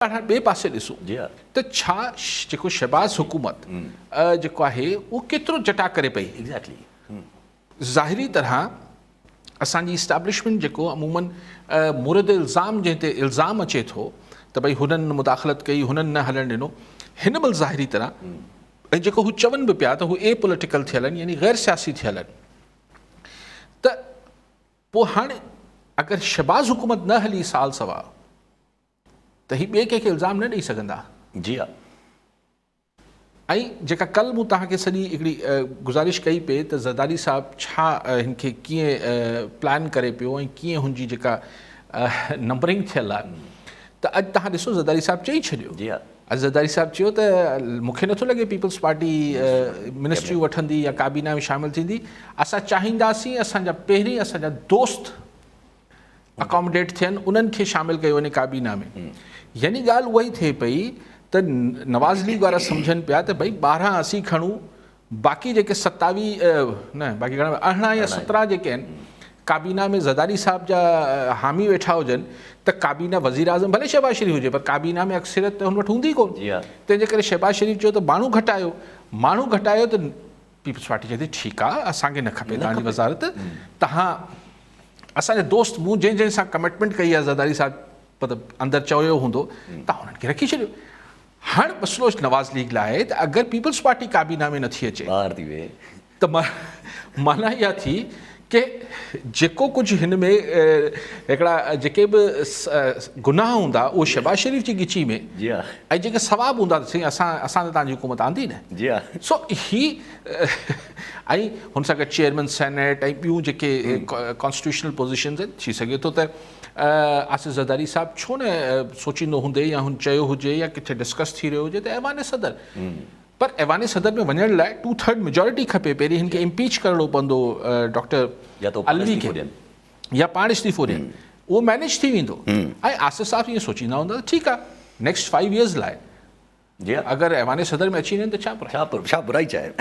هاڻ ٻئي پاسي ڏسون ته ڇا جيڪو شهباز حڪومت جيڪو آهي اهو ڪيترو جٽا ڪري پئي. ظاهري طرح اسان جي اسٽيبلشمينٽ جيڪو عموماً مورد الزام جنهن تي الزام اچي ٿو ته ڀئي هنن مداخلت ڪئي هنن نه هلڻ ڏنو هن مهل ظاهري طرح ۽ جيڪو هو چون به پيا ته هو اي پوليٽيڪل ٿيل آهن يعني غير سياسي ٿيل آهن ته پوء هاڻ اگر شهباز حڪومت نه هلي سال سوا ته هي ٻئي ڪنهن کي الزام نه ڏئي سگهندا. جي ها. ۽ جيڪا ڪل مون توهان کي سڄي هڪڙي گذارش ڪئي پئي ته زرداري صاحب ڇا هن کي ڪيئن پلان ڪري پيو ۽ ڪيئن هن جي جيڪا نمبرنگ ٿيل آهي ته اڄ توهان ڏسو زرداري صاحب چئي ڇڏيو. جي ها. اڄ زرداري صاحب چيو ته مون کي نٿو لڳي پيپلز پارٽي منسٽريون وٺندي يا ڪابينا ۾ شامل ٿيندي، اسان چاهينداسين اسان جا پهرين اسان جا دوست اڪاموڊيٽ ٿين انهن کي شامل ڪيو وڃي ڪابينا ۾ يعني ڳالهه اها ئي ٿئي پئي ته نواز ليگ وارا سمجهن پيا ته ڀئي 12 اسين کڻون باقي جيڪي 27 نه باقي گهڻا 18 يا 17 جيڪي آهن ڪابينا ۾ زرداري صاحب جا حامي ويٺا هجن ته ڪابينا وزير اعظم ڀلي شهباز شريف هجي پر ڪابينا ۾ اڪثريت ته هن وٽ هوندي ڪون تنهن جي ڪري شهباز شريف چيو ته ماڻهو گهٽايو ماڻهو گهٽايو ته پيپلز پارٽي چئي ٿي ٺيڪ آ اسان کي نه کپي توهان جي وزارت توهان اسان جا دوست مون جنهن جنهن سان ڪمٽمينٽ ڪئي آ زرداري صاحب مطلب اندر چيو هوندو توهان انهن کي رکي ڇڏيو هاڻ مسئلو نواز ليگ لاء آهي ته اگر پيپلز پارٽي ڪابينا ۾ نٿي اچي ٻاهر ٿي ويهي ته معنيٰ اها ٿي ڪي جيڪو ڪجهه هن ۾ هڪڙا جيڪي به گناهه هوندا اهو شهباز شريف جي ڳچي ۾ جي ها ۽ جيڪي ثواب هوندا ته سائين اسان اسان ته توهان جي حڪومت آندي نه جي ها سو هي ۽ هن سان گڏ چيئرمين سينيٽ ۽ ٻيون جيڪي ڪانسٽيٽيوشنل پوزيشنز آهن ٿي سگهي ٿو ته آصف زرداري صاحب ڇو نه سوچيندو هوندي يا هن چيو هجي يا ڪٿي ڊسڪس ٿي رهيو هجي ته ايوان صدر پر ايوان صدر ۾ وڃڻ لاء ٽو ٿرڊ ميجارٽي کپي پهرين هن کي امپيچ ڪرڻو پوندو ڊاڪٽر علوي کي يا پاڻ استعيفو ڏين اهو مينيج ٿي ويندو ۽ آصف صاحب ائين سوچيندا هوندا ته ٺيڪ آهي نيڪسٽ 5 ايئرز لاء اگر ايوان صدر ۾ اچي وڃن ته ڇا برائي ڇا برائي ڇا آهي.